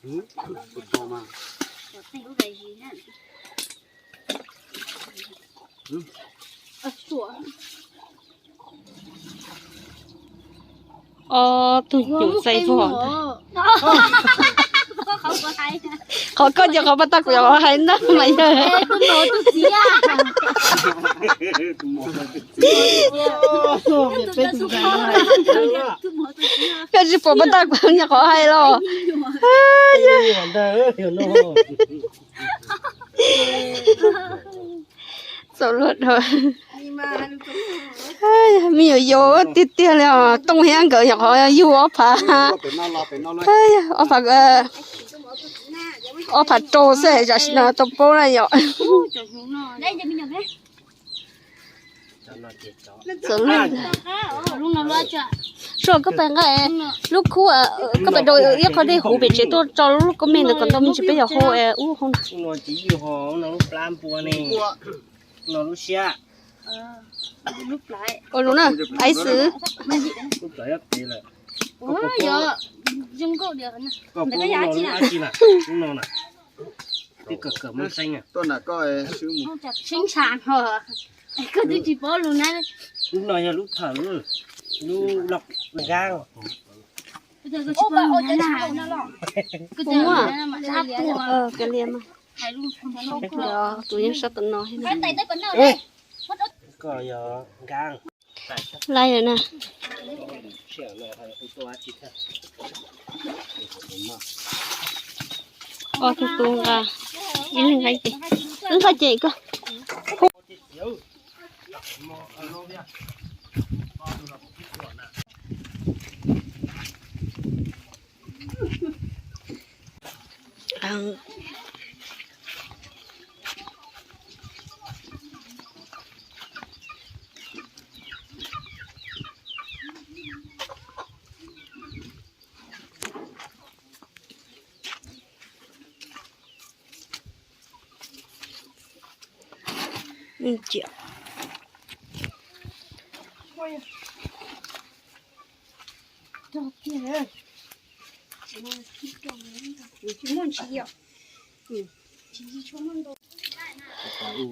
Ob tug nyuam txaij vog ntag. Qhov koj ces qhov pas tag, kuv yog qhov hais ntag mas yog. Koj tsis pom pas tag kuv yog qhov hais los. Txaus luag dhau. Me nyuam yaus tiag tiag li os, Tooj thiab nkawd nyuam qhuav yug ob phav, ob phav, ob phav rau xwb, tam sim no tau paub na yom. Txaus luag. Suav, koj pais nqa lub khub, koj pais dau ib qho dej huv pem tsev tuaj tso lub koob me ntawd kom ntau me ntsis peb yuav hau ub hau na. Ua lub na, aiv xwb. Lub no yog lub phawm, lub loj nqaab. Tus yeej sab tom no. Koj yog nqaab. Laij lawm na. Ob tug tub nqa, ib leeg nqa ib ce, wb nqa ce koj.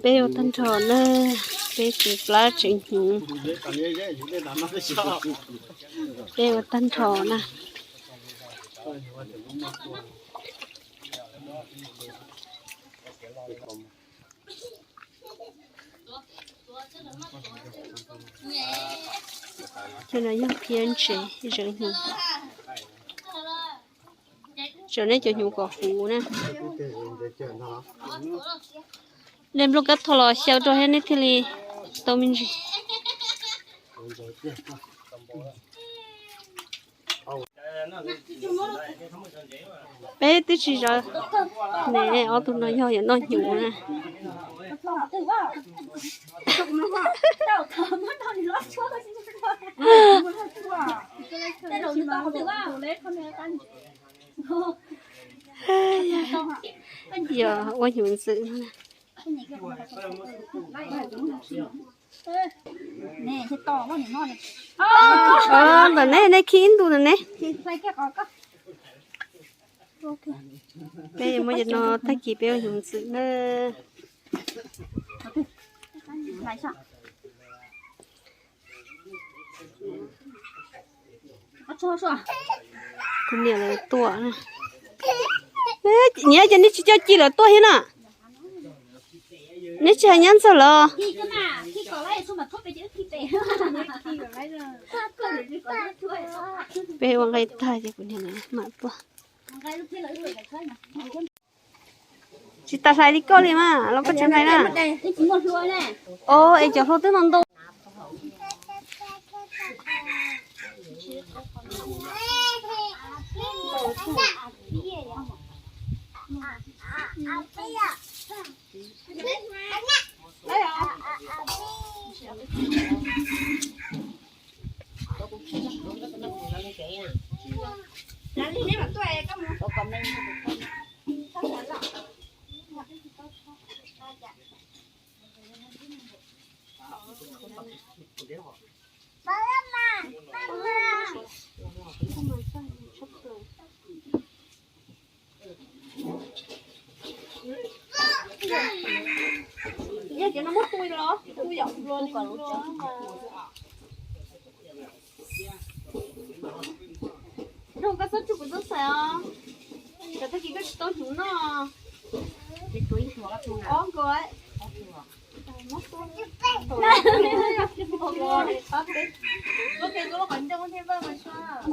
Peb ua tag nrho na, peb tsev plab tsev hnyuv, peb ua tag nrho na. Cov no yog phiab ntsev, tsev hnyuv. Tseem nej cov hnyuv kom huv na. Nej nplooj kab thom los xyaw rau thiab nej thiaj li tau me ntsis. Peb twb tsis zawv ne, ob tug no yog yuav noj hnyuv na. Yog ua hnyuv ntxwm no na. Ntawm ne, nej khi ib ntus ntawm ne. Peb yuav muab cov no tag kis peb ua hnyuv ntxwm na. Kuv niam lawv tuaj na. Nyiam ces nej tsis coj ci lawv tuaj thiab na. Neb tsis hais nyab ntxawg lawm. Peb ua nqaij tag ces kuv niam mam tuaj. Tsis tas hlais li koj li mas los koj tsis hlais na. O, es cov hlua twb ntau ntau. Yog cov no muab tu los tu yom. Nug koj txhob tsuj kuv txoj xaim os. Cov tag kis koj tsis tau hnyuv noj. Ob nkaus.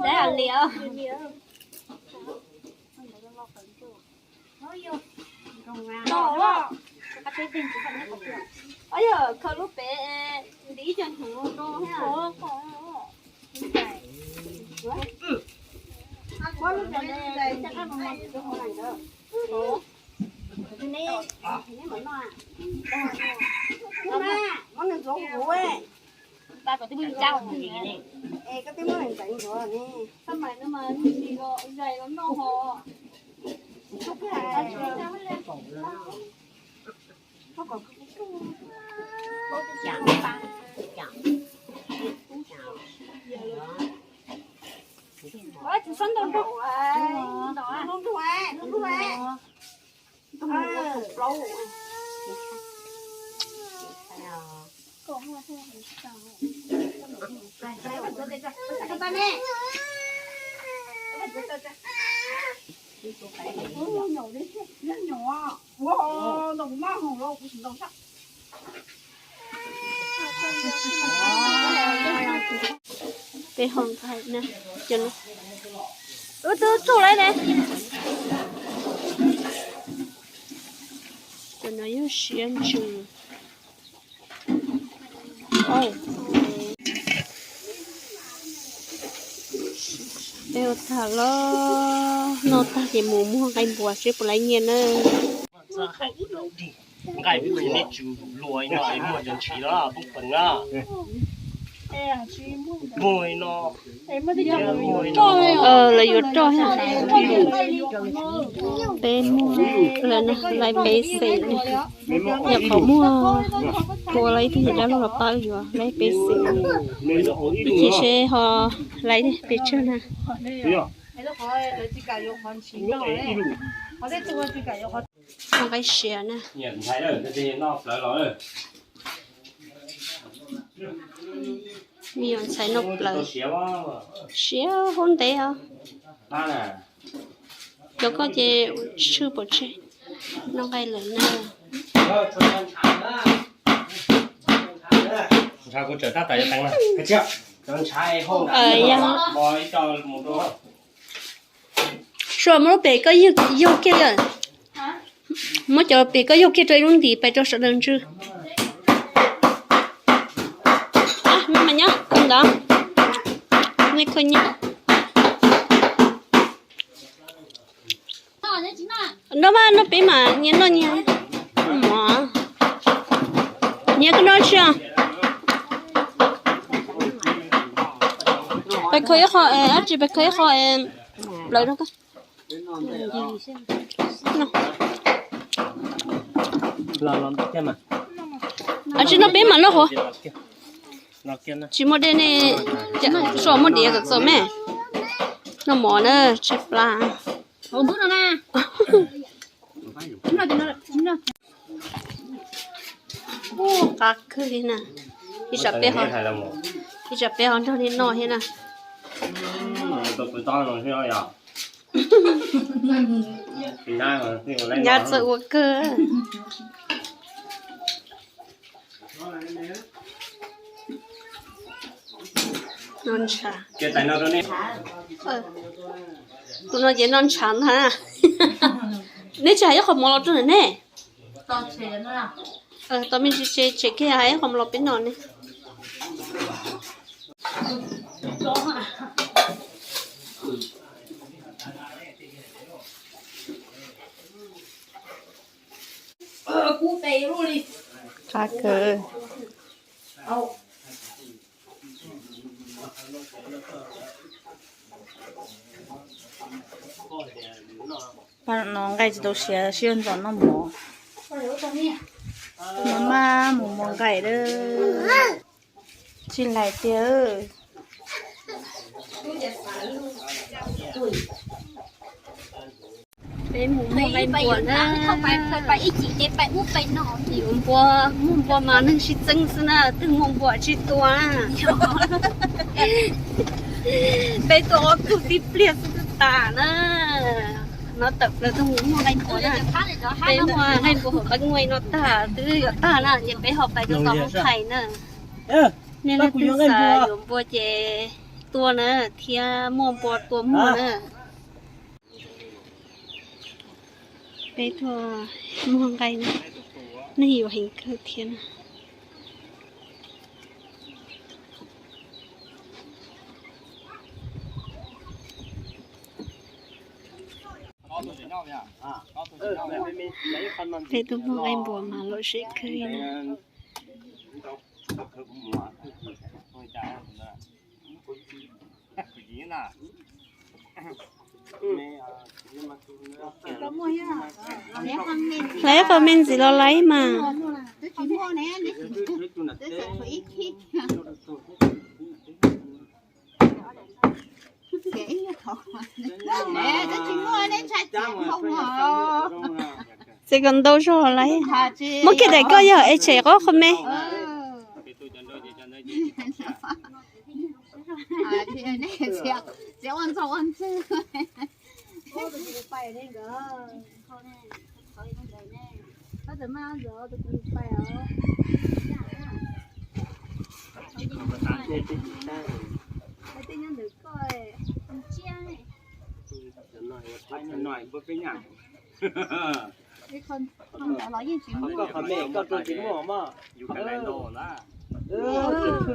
Dab li os. Ob yog khaws lub pem ntim ib co hnyuv rau thiab. Muab lub pem coj qab no. Muab nws ntxuav huv. Es koj twb muab nws ntxeev ntxuav ne. Xab mais no mas nws zais los noj ho. Ua tsis xob ntau nrog ua, nrog nrog ua, nrog nrog ua. Peb ho ntxhais na, cov no, ub, twb tsuj lawm ne. Cov no yog siav ntsws. Peb ua tag los noj tag ces mus muag nqaij npua seb puas laib nyiaj na. Nqaij peb nej tsum luas no es muag cov ntshiv no poob peev na. Muag no, lawv yuav roj thiab. Peb muag lawm no, laib peb xeem. Yog qhov muag tua los ib tug yawm dab laug los pab yuav laib peb xeem. Ib chim seb ho laib pes tsawg na. Ua nqaij siav na. Me nyuam ntxhais noj plawv. Siav hub ntev os. Cov koj ces tshwj pov tseg. Noj nqaij lawm na. Sua, muab lub pem koj yug kiag yom. Muab cov pem koj yug kiag rau ib lub ntim pais rau sawv daws ntsw. Noj mas nyob ntawd. Nej kho nyiaj. Noj mas noj peb mas nyias noj nyias. Mov nyias koj noj tsis os. Pais kho ib qho, dab tsi pais kho ib qho plaws rau koj. Dab tsi noj peb mas noj hauv. Tsis muaj dej ne, Sua muaj diav kom txaus me. Noj mov na, tshaib plab. Qab kawg li na. Ib tsam peb ho, ib tsam peb ho nrog li noj thiab na. Nyab txawj ua kawg. Noj ntshav. Tus no ces noj ntshav ntag. Neb tsis hais ib qho mov los rau ne? Tos me ntsis tsem kiag hais ib qho mov los peb noj ne. Qab kawg. Pab no nqaij tsis tau siav, sib ntxov noj mov. Mov maj mus muag nqaij lawm. Tsis lais tiag. Peb mus muag nqaij npua na. Yuav npua, muag npua mas neeg sib txeeb xwb na, twg muaj npua tsis tua na. Peb tuaj ob tug tib pliag xwb twb tas na. No tawm plaws tuaj mus muag nqaij npua na. Peb muag nqaij npua hauv nqaij nguaij no tag twb yuav tag na ces peb ho pais rau tom hoob qhais na. Nej leej twg xav yuav npua ces tua na, thiab muaj npua tua muag na. Peb tuaj muag nqaij na, neeg yuav heev kawg thiab na. Peb tuaj muag nqaij npua mas lom zem kawg na. Lawv ib qho me ntxiv los lawv mas. Txiv kom ntau zog lawm. Muab kiag daim koj yog es tshem qub qhov me. Koj qhov me koj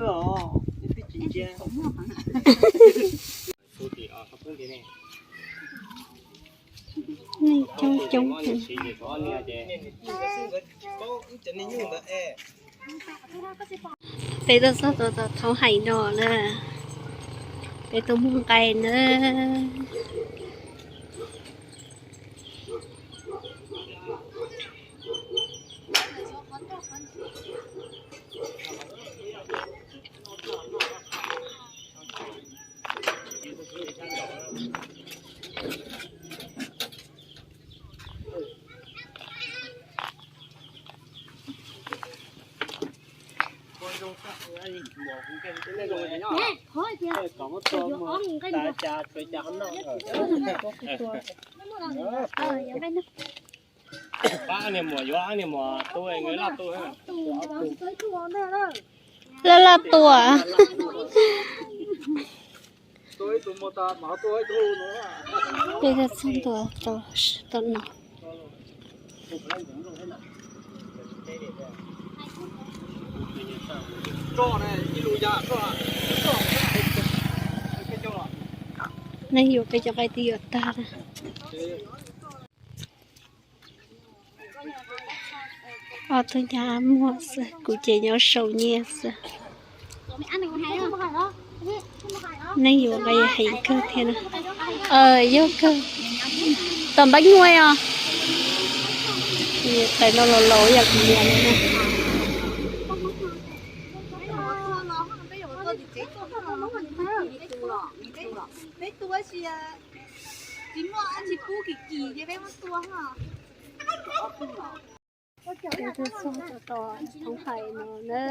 rau tsis muaj mas. Twb tsis ntsia. Neeg coob coob. Peb tuaj txog tom thoob hais no na, peb tuaj muag nqaij na. Pab niag muam yuav niag muam tu, loj tu. Loj loj tua. Peb txog ntua rau tom no. Neeg yuav peb cov nqaij twb yuav tag na. Ob tug nyab muag xwb, kuv ces nyob sau nyiaj xwb. Neeg yuav nqaij heev kawg thiab na. Yog kawg. Tom npab nyuaj os. Tais no los laus yam kuv niam no na. Peb tuaj txog tom thoob hais no na.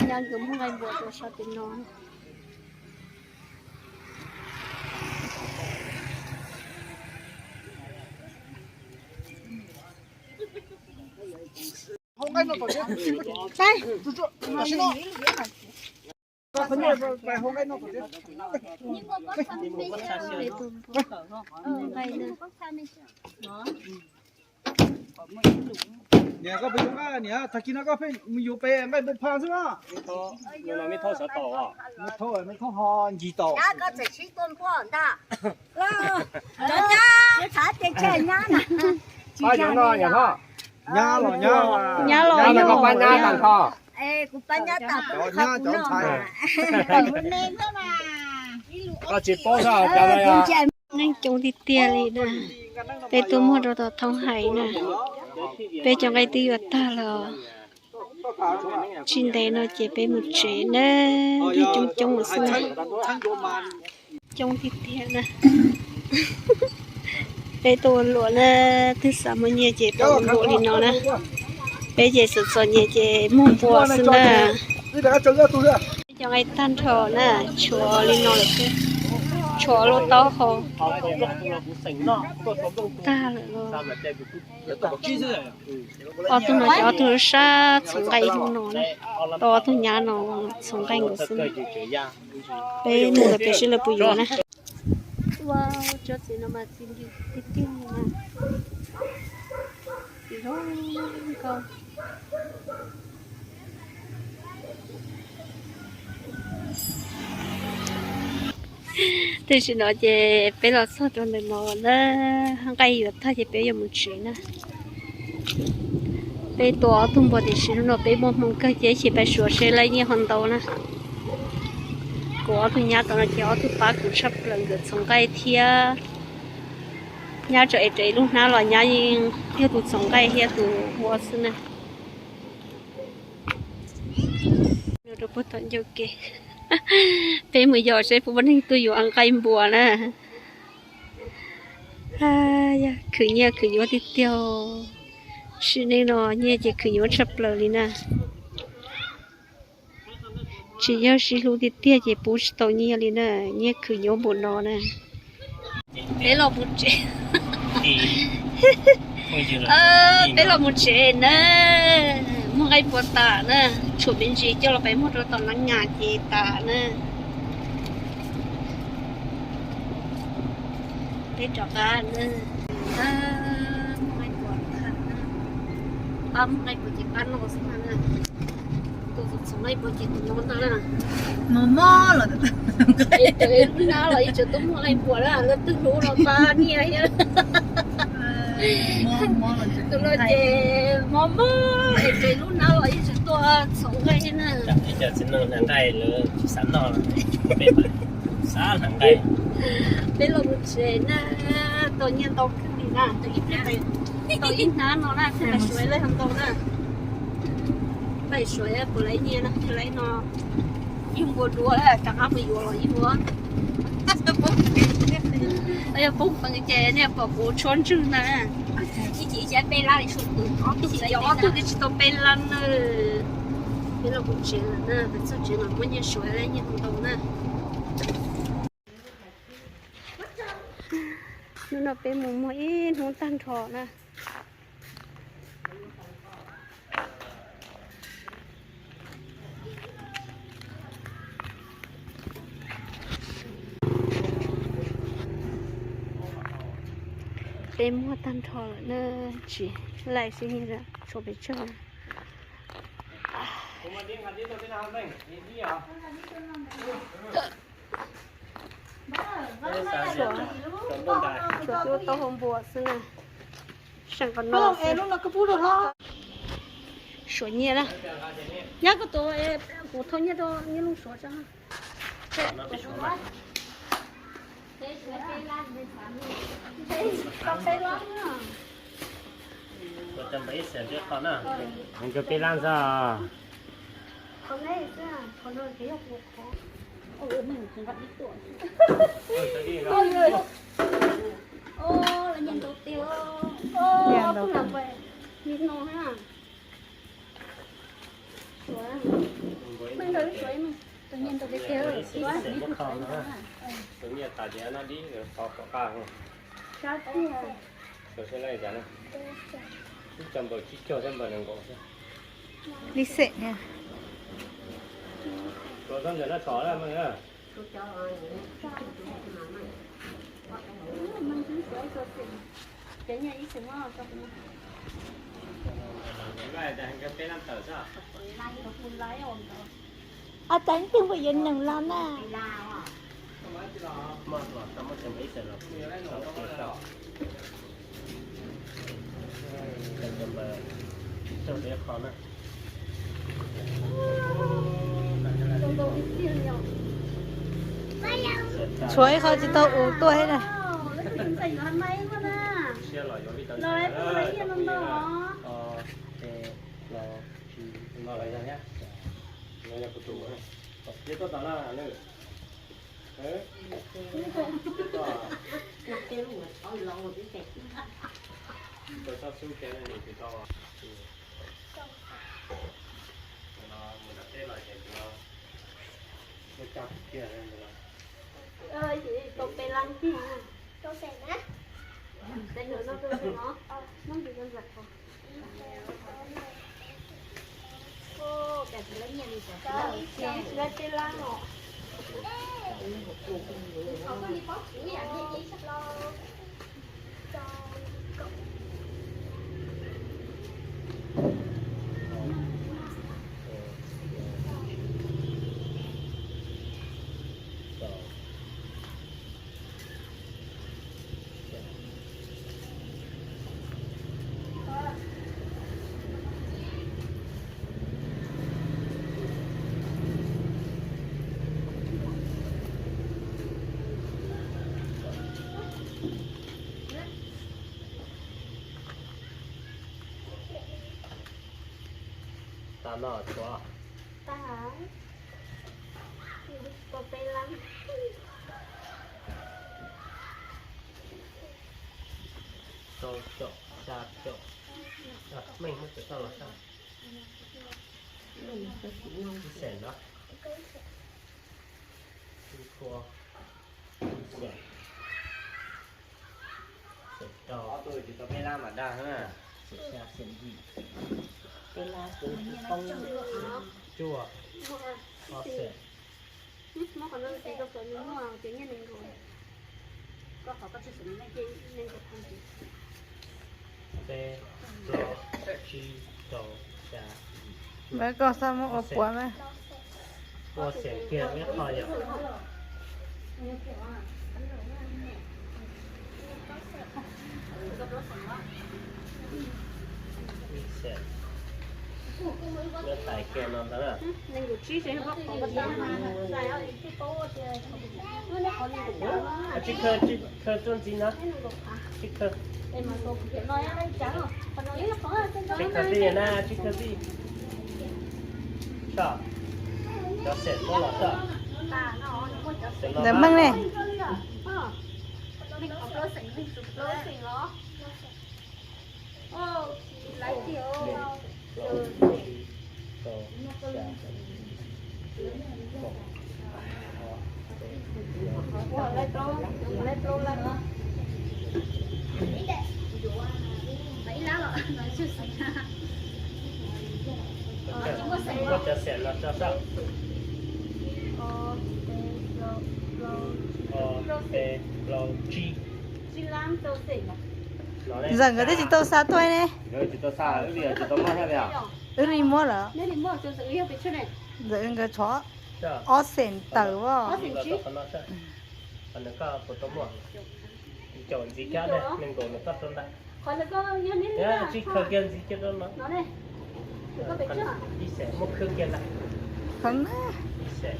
Nyab nkawd muag nqaij npua rau sab tim no. Niam, koj peb yuav nqaij, niam, tag kis no koj pheej mus yuav pem nqaij npua pha xwb na. Mej thauj sawv tau, mej thauj ho ncig tau. Nyab los nyab, nyab los nyab, koj pab nyab tag nrho. Koj tsis paub xwb. Neeg coob tiag tiag li na. Peb tuaj muag rau tom thoob hais na. Peb cov nqaij twb yuav tag los. Tsis ntev no ces peb mus tsev na. Neeg coob coob xwb na. Coob tiag tiag na. Peb tuaj ua luam na, twb xav muaj nyiaj ces tuaj ua luam li no na. Peb ces xav txom nyem ces muag npua xwb na. Peb cov nqaij tag nrho na, tshuav li no lawm xwb. Tshuav lub taub hau tag lawm. Ob tug no ces ob tug sab txhoov nqaij ib hnub no na. Tau ob tug nyab no txhoov nqaij nkaus xwb na. Peb mus lawm pem seb lawv puas yuav na. Ua tsob txiv no mas txiv nti tiag tiag li na. Txiv zoo nkauj. Tam sim no ces peb los txog rau ntawm no na, nqaij yuav tag ces peb yuav mus tsev na. Peb tua ob tug npua tiam sis hnub no peb muaj hmoo kawg ces ib chim pais suav seb lawv nyiaj ho ntau na. Kuv ob tug nyab tom no ces ob tug pab kuv tshaj plaws, nkawd txhoov nqaij thiab. Nyab tseem ev rav ib lub hnab los nyab yeej yog tus txhoov nqaij thiab tus ua xwb na. Rau puag tom ncauj ke, peb mus yos seb puas muaj neeg tuaj yuav nqaij npua na. Yog khwv nyiaj khwv nyuaj tiag tiag. Sim neej no nyiaj ces khwv nyuaj tshaj plaws li na. Tsis yog sib hlub tiag tiag ces pub tsis tau nyiaj li na, nyiaj khwv nyuaj npaum no na. Peb los mus tsev. Peb los mus tsev na. Muag nqaij npua tas na, tshuav me ntsis coj los peb muag rau tom Nab Ngas ces tas na. Peb rov qab na. Muag nqaij npua tas na. Pab muag nqaij npua ces pab no xwb na. Tus txhoov nqaij npua ces tus no ntag na. Mob mob los, lub hnab los yeej tseem tuaj muag nqaij npua na, leej twg hlub no pab nyiaj thiab. Tus no ces mob mob es lub hnab los yeej tseem tuaj txhoov nqaij thiab na. Ib co txiv neej hnav nqaij lawv tsis xav noj, peb xav hnav nqaij. Peb los mus tsev na, tau nyiaj ntau kawg li na, ib pliag tau ib hnab no na, peb suav lawm ntau na. Peb suav puas lawv nyiaj na, lawv no yug npua duav rov qab mus yuav los yug. Yog poob peev ces nej pom kuv tshuab ntswg na. Ib chim ib chim peb lab li sum, ib chim ob tug twb tsis tau peb lab na. Peb los mus tsev lawm na, peb txog tsev mas muab nyiaj suav lawm nyiaj ntau na. Hnub no peb mus muag ib hnub tag nrho na. Peb muag tag nrho lawm na, tsis laij sib tshuav pes tsawg. Suav, suav cub taub hau npua xwb na. Seem qhov no xwb. Suav nyiaj na. Nyab koj tus, kuv thauj nyiaj rau nyiaj looj suav tso. Nkawd peb lab xwb. Li xeem. Ab, txav twg npaum yog nees los na. Tshuav ib qho tsis tau ua tuaj thiab na. Tas no tshuav. Tas. Tau peb lab. Rau caum, xya caum. Meej muab cov toj los sab. Ib xeem no. Ib puas. Ib xeem. Xeem rau. Ob tug tsis tau peb lab mas dag na. Xeem xya, xeem yim. Peb lab xeem yim poob. Cuaj. Ob xeem. Peb, plaub, tsib, rau, xya, yim. Koj xav muab ua puas na? Ua xeem kiag ib qho yom. Ib xeem. Muab tais kiag no ntag na. Tsib khaws, tsib khaws tuaj ntxiv no. Tsib khaws. Tsib khaws tij na, tsib khaws tij. Soj. Cov xeem muab los soj. Ntawm meej ne. Muab cov xeem los tso soj. Ob, peb, plaub, tsib. Zaum nkawd twb tsis tau xa tuaj ne. Wb li muab lawm. Ntawm nkawd tshuav ob xeem tawm os. Caum ntxiv kiag, nees nkaum nws toj rau ntawm. Tsib khaws kiag ntxiv kiag rau no. Ib xeem muab khwb kiag ntag. Qhov na. Ib xeem.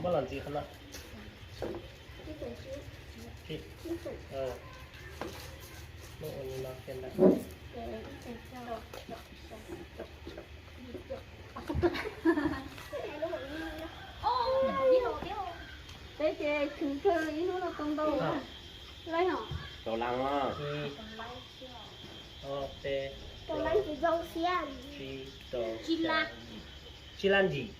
Muab los ntxiv qhov no. Tsib. Muab ua li no kiag ntag. Peb ces khwv kawg ib hnub no tau ntau. Laib hos. Rau leej os. Ib, ob, peb, rau leej tsis zoo siab. Tsib, rau, tsib lab ntsis.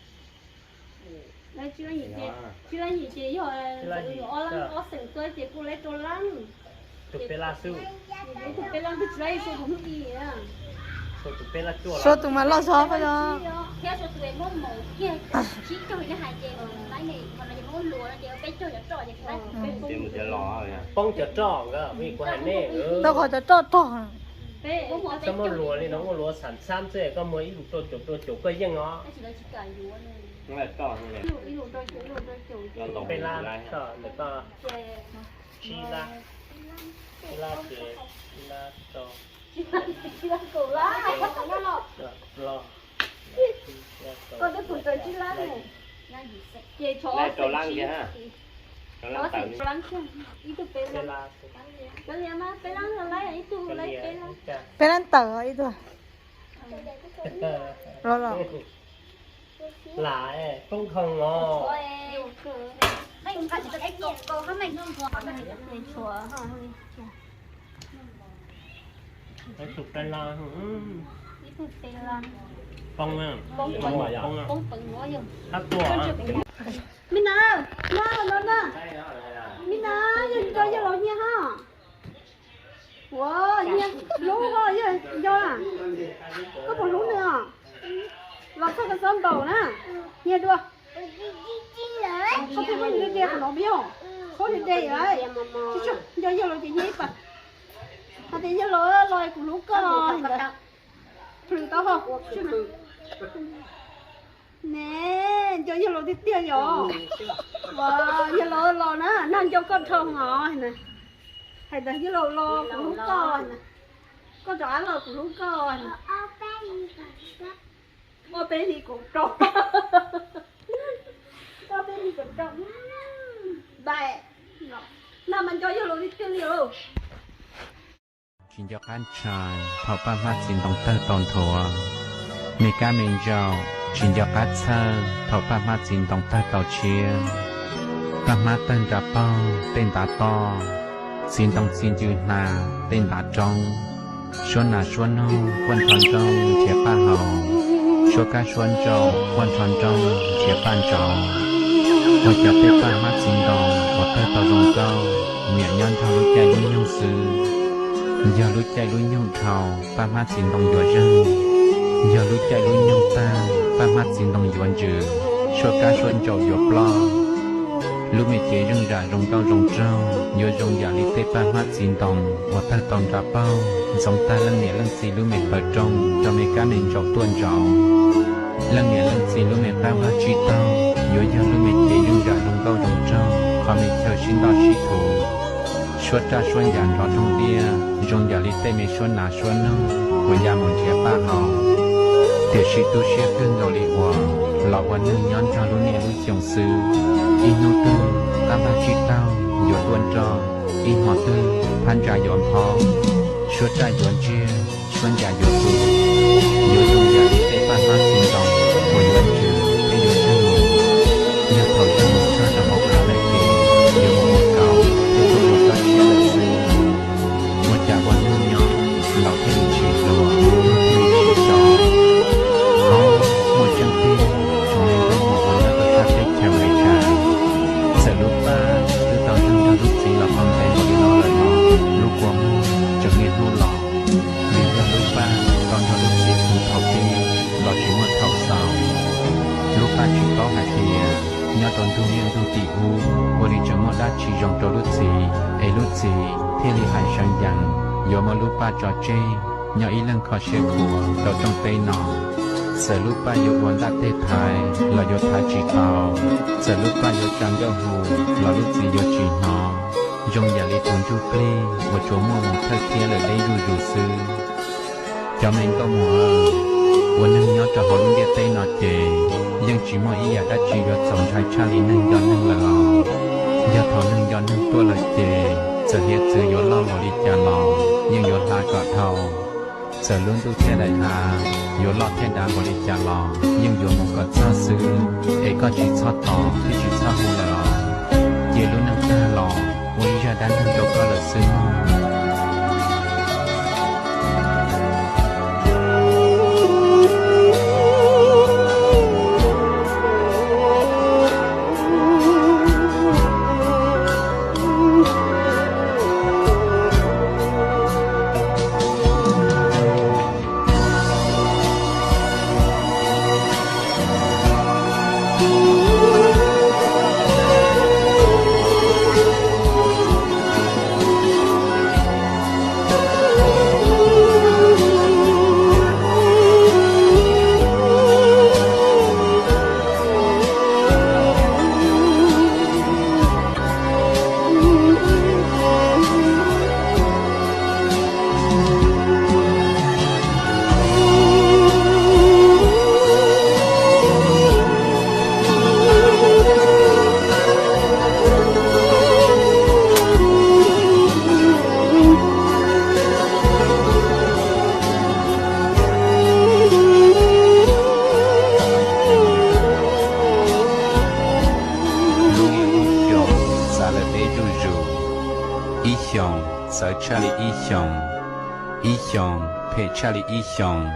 Laib tsib lab ntsis ces, tsib lab ntsis ces yog ob lab ob xeem tuaj ces kuj laib rau leej. Tus peb lab xwb. Tus peb lab twb tsis laib, suav tus hnub i. Suav tus peb lab cuaj, suav tus mas loj zog pab os. Thiab suav tus muab maum kiag tsib caug li hais ces laib ne, qhov no ces muab luas no ces peb caug cov roj ces laib. Poob cov roj nkawd, kuv hais nej. Tau qhov cov roj rog. Txhob muab luas li no, muab luas xam xab xwb, koj muag ib lus rau caum rau caum koj yeej os. Peb lab, tsib lab, tsib lab ces ib lab rau, plaub, tsib lab rau, ces rau leej kiag. Ib tug peb lab, peb lab mas peb lab laib ib tug laib peb lab. Peb lab tawm ib tug. Los los. Lam koob khaws os. Poob, poob, poob. Me na, na, no na. Me na, yog nco yawg laus nyiaj hab. Ua, nyiaj hlub os, yog nco na. Koj puas hlub nws os? Los txog koj txhob npaum na. Nyiaj dua. Koj thiaj muab nws de qhov no me yog. Khaub de de lawm. Tsis tshua, nco yawg laus ces nyiaj ib pas. Hais tias yawg laus los kuv hlub koj ntawd. Plhws tau ho. Ne, nco yawg laus tiag tiag yom. Ua, yawg laus los na, nag nco koj dhau os. Hais tias yawg laus los kuv hlub koj. Koj rov qab los kuv hlub koj. Ob peb hlis kaum rau. Ob peb hlis kaum rau. Nag mas nco yawg laus tiag tiag li lauj. Tsis nco qab ntshai thaum Paj Hmab txiv ntoo tawg tau nthuav, me kab me ntsaum tsis nco qab txhawj thaum Paj Hmab txiv ntoo tawg tau tshiab. Paj Hmab tawg nra paug tej ntav toj, txiv ntoo txi ncw hnav tej ntav roob. Suab nas suab noog quaj nrho nrooj nrhiav paj haus, suab kab suab ntsaum quaj nrho nrooj nrhiav paj ntsauv. Ua cas tej Paj Hmab txiv ntoo uas tawg tau zoo nkauj, niam nyob nrog lub caij lub nyoog xwb. Yog lub caij lub nyoog dhau, Paj Hmab txiv ntoo yuav zeeg. Yog lub caij lub nyoog tag, Paj Hmab txiv ntoo yuav ntsws, suab kab suab ntsaum yuav ploj. Lub me cev zeej zam zoo nkauj zoo nraug yuav zoo yam li tej Paj Hmab txiv ntoo uas tawg tau nra paug, ntxoov tag leej niam leej txiv lub me plaws rooj rau me kab me ntsaum tuaj ntsauv. Leej niam leej txiv lub me qab vaj tsib taug yuav yog lub me cev zeej zam zoo nkauj zoo nraug, qhov me chaw sib ntoj sib thuv, suab raj suab ncas nrov roog tiaj zoo yam li tej me suab nas suab noog uas ya mus nrhiav paj haus. Tiam sis tu siab kawg nkaus li uas los ua neeg nyob nrog lub niaj lub xyoo xwb. Ib hnub twg qab vaj tsib taug yuav tuaj nroj, ib hmo twg phab ntsa yuav nphob, suab raj yuav ntsiag, suab ncas yuav tu, yuav zoo yam li tej Paj Hmab txiv ntoo uas yuav ntsws thiab yuav zeeg mus. Yog thaum zeeg mus tshaj rau hauv qab lawm ces yuav mus ua kaus thiab tuaj ua tsob tshiab lawm xwb. Ua cas ua neeg nyob laus thiaj li tsis hluas, tuag thiaj li tsis tso. Hov, muaj tseeb tiag, tsoom neeg nkauj muam uas nyob rau sab teb chaws Amelikas, txawm lub paj twb tau zeeg nrog lub txiv los tau ntev npaum li no lawm los lub kua muag tseem niaj hnub los. Vim yog lub paj tau nrog lub txiv puv thaum pib los tsis muaj thaum xaus. Lub paj tsis paub hais tias nyob rau ntug niaj ntug tim ub ua li tseem muaj dab tsi zoo rau lub txiv es lub txiv thiaj li hais sawv ncees yuav muab lub paj tso tseg nyob ib leeg kho siab khuav rau rooj teb no. Txawm lub paj yuav ua ntaj teg thaiv los yuav thaiv tsis tau, txawm lub paj yuav tsa nkauj hu los lub txiv yuav tsis hnov, zoo yam li tus ntsuj plig uas tsuas muaj mus thawj thiab lawm deb zuj zus xwb. Cov me nkauj muam, ua neeg nyob rau hauv lub ntiaj teb no ces yeej tsis muaj ib yam dab tsi yuav txaus ntshai tshaj li neeg nco neeg lawm os. Yog thaum neeg nco neeg tuaj lawm ces txawm hiav txwv yuav loj npaum li cas los yeej yuav hla kom dhau. Txawm lub ntuj thiab daim hav yuav loj thiab dav npaum li cas los yeej yuav mus kom txog xwb, es koj tsis txhob tos thiab tsis txhob hu lawm os. Cia lub neej tag los ua ib zaj dab neeg rau koj lawm xwb mog. xyoos txawv tshaj li ib xyoos, ib xyoos phem tshaj li ib xyoos.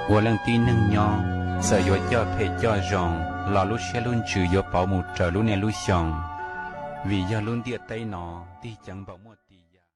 Ua leej tib neeg nyob, txawm yuav coj phem coj zoo los lub siab lub ntsws yuav pauv mus raws lub niaj lub xyoo, vim yog lub ntiaj teb no tig ceev npaum muaj